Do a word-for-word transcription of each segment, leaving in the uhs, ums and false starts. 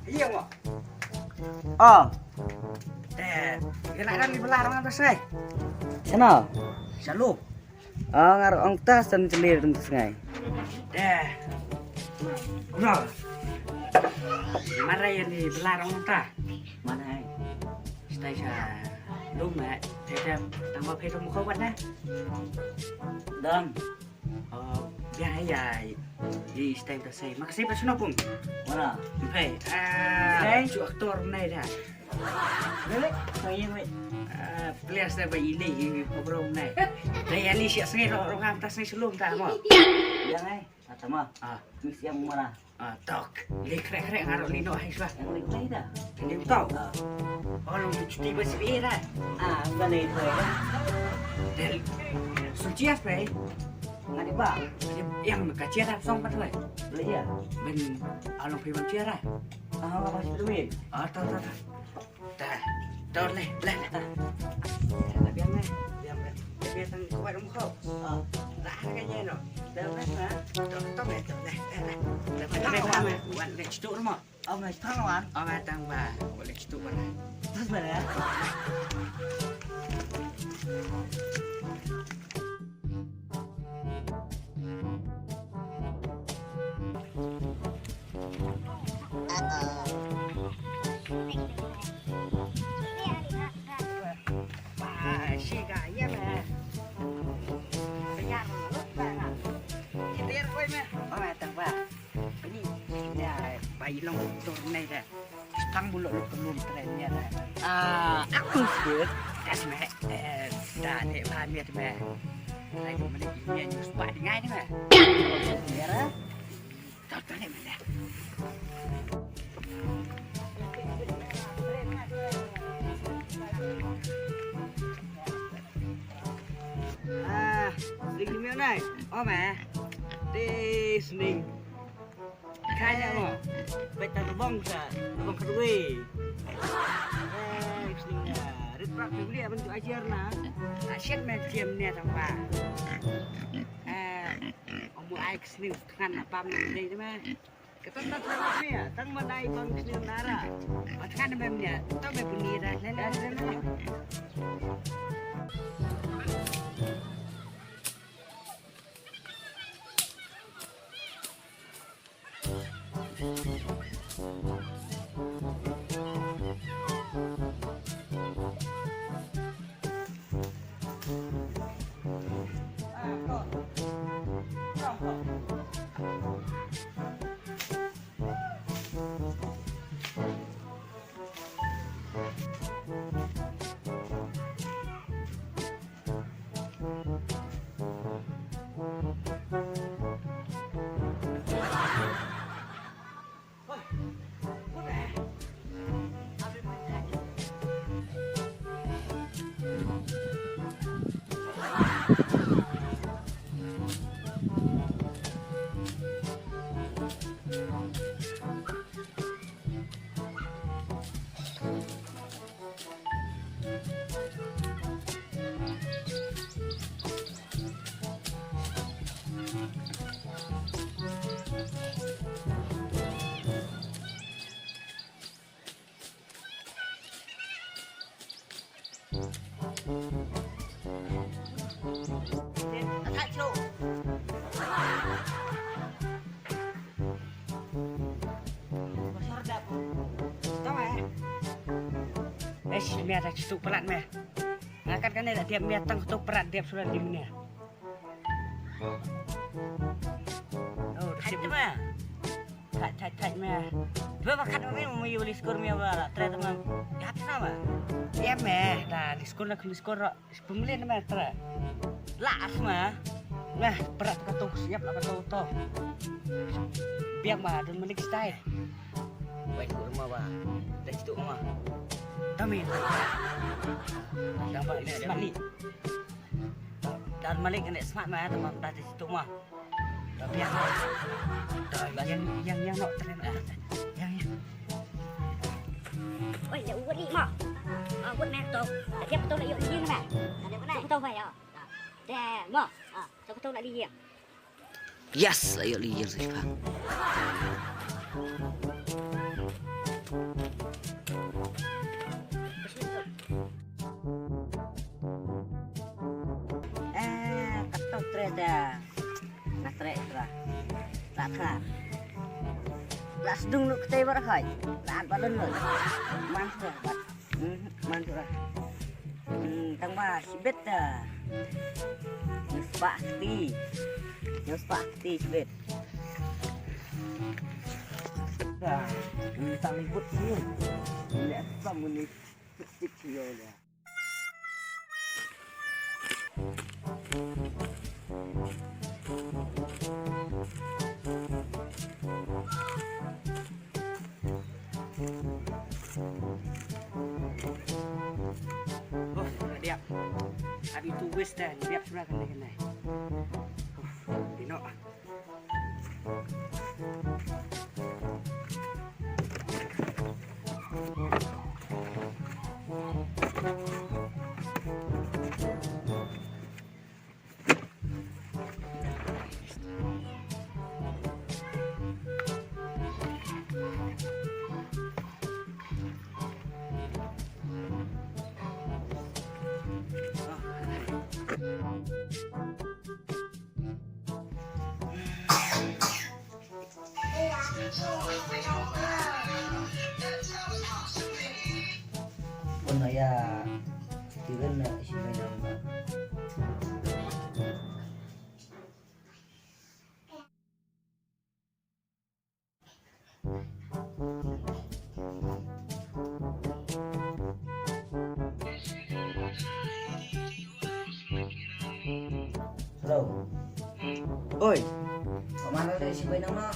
Ïa mo. Oh. Te, ïa la dang li bela rong ta sngai. Sana. Shalom. Oh, ngar ong ta san jelir tum sngai. Te. Bro. Mara ïa li bela rong ta. Mana hai. Stai sa. Lum eh. Te te. Tang ba phe tum ko wat na. Dang. Oh, biang ïa, ïa, ïa, stai ba sai. Makasih ba snow pung. Mana? Phai. Ah, Phai? Chu aktor nai da. Lele, phai ïa mai. Ah, players da ba ini, ini program nai. Da ïa ni siak sngai ro, ro ngam ta sngai selum ta mo. Biang ai, kata ma. Ah. Miss yang mana? Ah, tok. Li khrek khrek ngarok li no hai swa. Yang li khrek dah. Li tok. Ah. Oh, long tu cuti ba sibih dah. Ah, bukan itu ya. Del. Suci as pai. Ngan di ba. Yang ka cia dah song pat wai. Boleh ya. Ben, along pi ban cia dah. Ah, apa sih tu, Min? Ah, tok, tok, tok. Dah. Dah, leh, leh, leh. Dah, biang, leh. Biang, leh. Biang tang kuat rum kau. Ah. Dah, kan, ya, no. Dah, leh, ha. Dah, dah, leh, dah, leh, leh, leh. Dah, dah, leh, dah, leh. Wan, leh, cucuk rumah. Oh, mai tang wan. Oh, mai tang ba. Wan, leh, cucuk wan. Terus mana? Ah, aku sih. Das me, eh, da ne ba miet me. Ai, ko mene ini yang nyus ba di ngai me. Tar tar ne me. Ah, sling ni me nai. Oh me. Te sling. Kanya mo. Beta lubang sa, lubang kedua. Eh, sini ya. Rit prak beli apa tu ajar na. Asyik main game ni tang ba. Eh, omu ai sini kan apa ni tu mah. Kita tak tahu ni ya. Tang mana ai bang sini nara. Matakan memang ya. Tahu be bunyi dah. Lele lele. Eish, mia ta chitu palat mia. Ngakat kane da tiap mia tang tu palat tiap surat di mia. Oh, thait ma. Thait, thait, thait ma. Dua ba khat ma mi, ma yu li skur mi ba la, tre ma. Ya, apa nama? Ya, ma. Da li skur na kuli skur ro. Pemilih nama tre. La, as ma. Nah, berat ka tu, siap la ka tu, tu. Biar ma, dan menik style. Baik, kurma ba. Dah situ ma. Tamin. Yang ba, ini smart ni. Dan malik kena smart mah, teman dah di situ mah. Tapi yang, yang, yang, yang, no, terima kasih. Yang, yang. Oi, le uwit i ma. Ah, uwit meh to. Dia betul le ïoh ïing meh. Ada mana? Betul ba ya. Deh, ma. Ah, betul le ïing. Yes, la ïoh lyer sa shipang. La sdung noh kata bar hai. La ba don noh. Man tu bat. Hmm, man tu lah. Hmm, tang ba sibet dah. Nyuspa kti. Nyuspa kti sibet. Dah, ini tak liput ni. Ini apa ni? Tik sio dah. Oh, diap. Abi tu wis dah, diap sudah kan dah. Oh, dino. Pun aya, kiran na isi mai nama. Hello. Oi. Ka mano le si bai nama?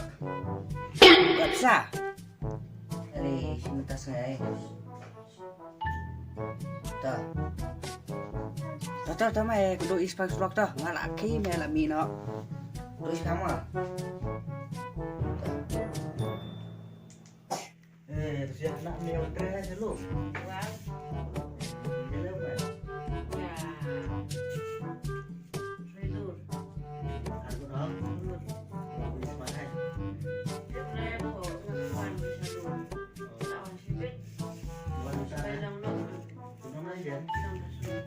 Ka sa. Ari si mutas ngai. Ta. Ta ta ta mai kudu is pak sulak ta. Ngala ki me la mino. Kudu is kama. Eh, siap nak ni orang kaya dulu. Wah. Gila, Mak. Ya. Relur. Aku nak. Aku nak makan. Dia pernah ya, kok. Nak makan di sana. Nak makan sipit. Bukan di sana. Bayang dong. Dong aja. Dong aja.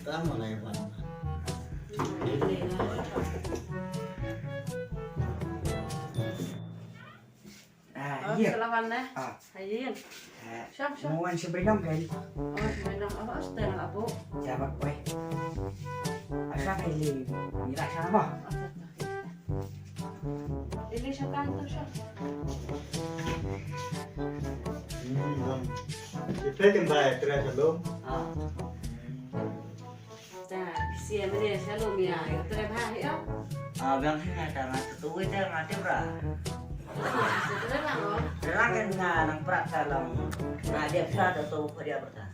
Tama na, Ivan. Ah, iya. Salaman na. Ah. Ayin. Sham, sham. Mo wan shi bainong kan? Oh, shi bainong. Apa, stay na apo? Jawab, weh. Asal kali ni lah sama. Ini sham kan tu, sham. Hmm, belum. Kita kan bayar terus belum? Ah. Ta, kisian ri shalom ïa, ïa trei bha ïa. Ah, biang hi nga ta nga tu tu ta nga te bra. Trei lang o. Trei lang kan nga nang pra ta lang. Nga dia sa ta tu ko dia berta.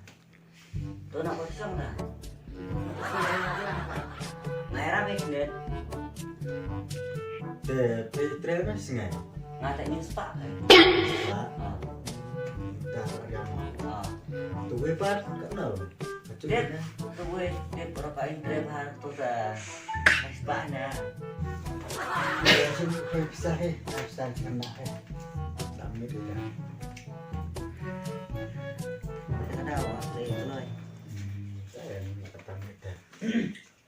Tu nak kosong ta. Nga era bek net. Te, te, trei bha sngai. Nga ta nyu spa. Spa. Ah. Ta dia. Ah. Tu we par ka na. Dep, tu wei, dep, ora ka in dep har tu ta. Mas ba na. Sum ko pisa he, pisa kena he. Dam ni tu ya. Ada awak le tu noi. Saya ni kata ni dah.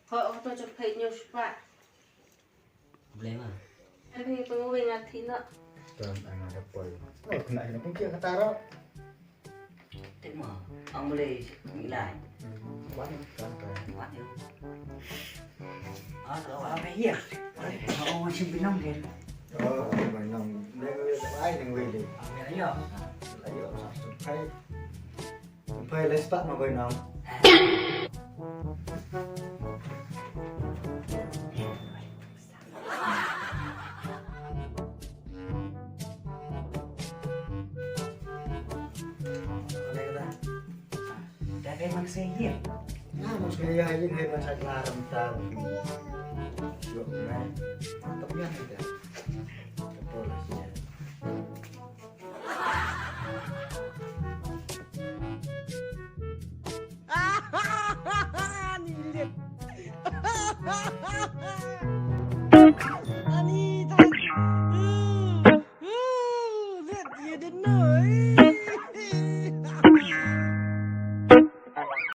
Ho, aku tu cukup hai nyus pak. Blei ma. Ani pengwing ati no. Tuan ang ada poi. Oh, kena kena pun kia kata ro. Tik ma. Ang boleh ngilai. Wan kan kan. Wan yo. Ah, tu apa ya? Oh, si binong kan. Oh, binong. Nang wei ai nang wei le. Ang ya. Ayo, sa su kai. Pai les pak ma bai nong. Dah kayak manusia iya. Nah, manusia iya aja kayak masa kelar entar. Yuk, nah. Tapi yang tidak. Betul lah sih.